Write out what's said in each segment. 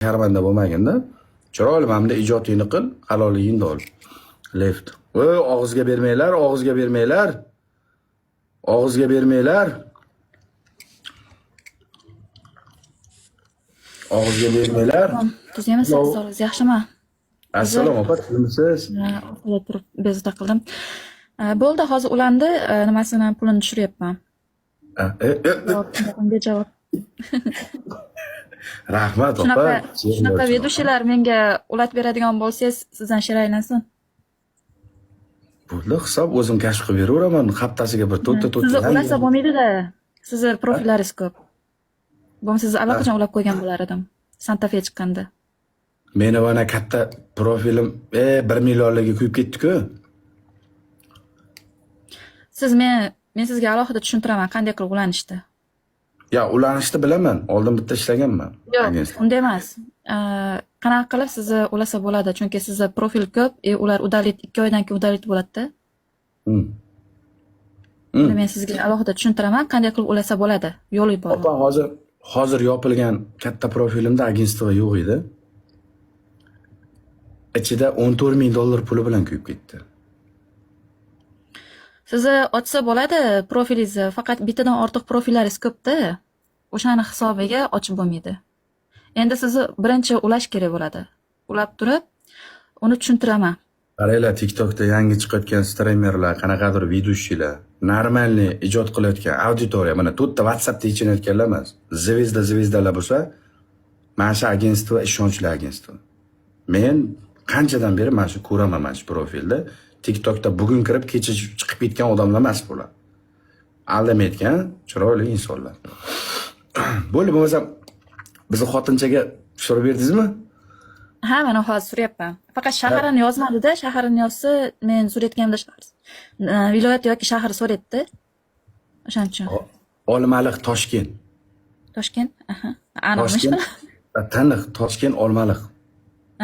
Sharmanda bo'lmaginda. Chiroyli mana bunda ijodingni qil, halolligingni ol. Left. Voy, og'izga bermanglar, og'izga bermanglar. Og'izga bermanglar. Og'izga bermanglar. Tuzaymi, sog'lig'ingiz yaxshimi? Assalom opa, tuzimsiz? Orqada turib bezovta qildim. Bo'ldi, hozir ulandi, nimasini pulini tushiryapman. Unga javob. Rahmat opa. Shunaqa ведущийlar menga ulatib beradigan bo'lsangiz, sizdan shir aylansin. Bo'ldi, hisob o'zim kashf qilib beraveraman. Haftasiga bir to'rtta to'rtta. Sizni ulasa bo'lmaydi-da. Sizni profillaringiz ko'p. Bo'lmasa sizni allaqachon ulab qo'ygan bo'lar edim. Santa Fe chiqqanda. Meni mana katta profilim 1 millionligi kuyib ketdi-ku. Siz men sizga alohida tushuntiraman qanday qilib ulanishni. Ya ulanishni bilaman. Oldin bitta ishlaganman. Yo'q, unday emas. Qanaqa qilib sizni ulasa bo'ladi? Chunki sizni profil ko'p, ular udalit 2 oydan keyin udalit bo'ladi-da. Men sizga alohida tushuntiraman qanday qilib ulasa bo'ladi. Yo'li bor. Opa, hozir yopilgan katta profilimda agentство yo'q edi. Ichida $14,000 puli bilan kuyib ketdi. Sizni ochsa bo'ladi profilingizni, faqat bittadan ortiq profillaringiz ko'p-da. O'shani hisobiga ochib bo'lmaydi. Endi sizni birinchi ulash kerak bo'ladi. Ulab turib, uni tushuntiraman. Qaranglar, TikTokda yangi chiqayotgan streamerlar, qanaqadir ведущийlar, normalniy ijod qilayotgan auditoriya, mana to'rtta WhatsAppda yechinayotganlar emas. Zvezda zvezdalar bo'lsa, mana shu agentство ishonchli agentство. Men qanchadan beri mana shu ko'raman mana shu profilda. TikTokda bugun kirib, kecha chiqib ketgan odamlar emas bular. Aldamayotgan chiroyli insonlar. Bo'ldi, bo'lmasam bizni xotinchaga tushirib berdingizmi? Ha, mana hozir suryapman. Faqat shaharini yozmadi-da, shaharini yozsa, men surayotganimda shahar, viloyat yoki shahar so'raydi. O'shaning uchun. Olmaliq, Toshkent. Toshkent? Aha. Aniqmi? Taniq, Toshkent, Olmaliq.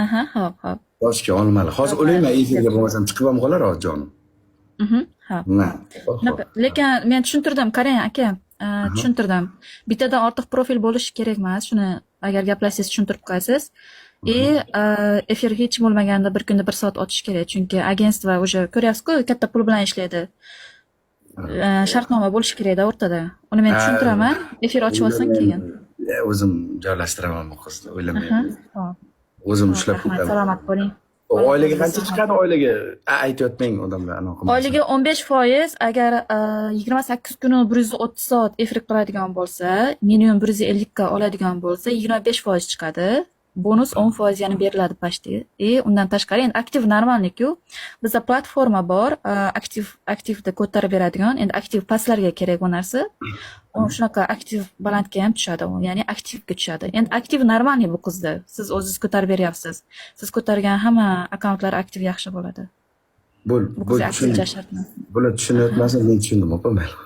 Aha, hop, hop. Toshkent, Olmaliq. Hozir o'layman efirga bo'lmasam chiqib ham qolar hozir jonim. Hop. Lekin men tushuntirdim, qarang aka, tushuntirdim. Bittadan ortiq profil bo'lishi kerak emas. Shuni agar gaplashsangiz tushuntirib qo'yasiz. Efir hech bo'lmaganda bir kunda 1 soat ochish kerak, chunki agentство уже ko'ryapsiz-ku, katta pul bilan ishlaydi. Shartnoma bo'lishi kerakda o'rtada. Uni men tushuntiraman, efir ochib olsam keyin. O'zim joylashtiraman bu qizni, o'ylamayman. O'zim ushlab ketaman. Salomat bo'ling. Oyligi qancha chiqadi oyligi? Aytayotmang odamlar anaqa. Oyligi 15% agar 28 kuni 130 soat efir qiladigan bo'lsa, minimum 150 ga oladigan bo'lsa, 25% chiqadi. Bonus 10% yana beriladi почти. Undan tashqari endi aktiv normalniku. Bizda platforma bor, aktivda ko'tarib beradigan. Endi aktiv pastlarga kerak bu narsa. Shunaqa aktiv balandga ham tushadi u, ya'ni aktivga tushadi. Endi aktiv normalniy bu qizda. Siz o'zingiz ko'tarib beryapsiz. Siz ko'targan hamma akkauntlar aktiv yaxshi bo'ladi. Bo'l, bu qiz. Bular tushunayotmasin, men tushundim, opa, mayli.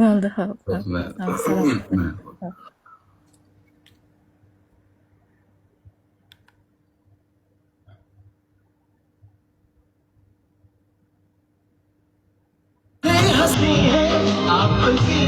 Bo'ldi, xo'p. हंसी है आपकी।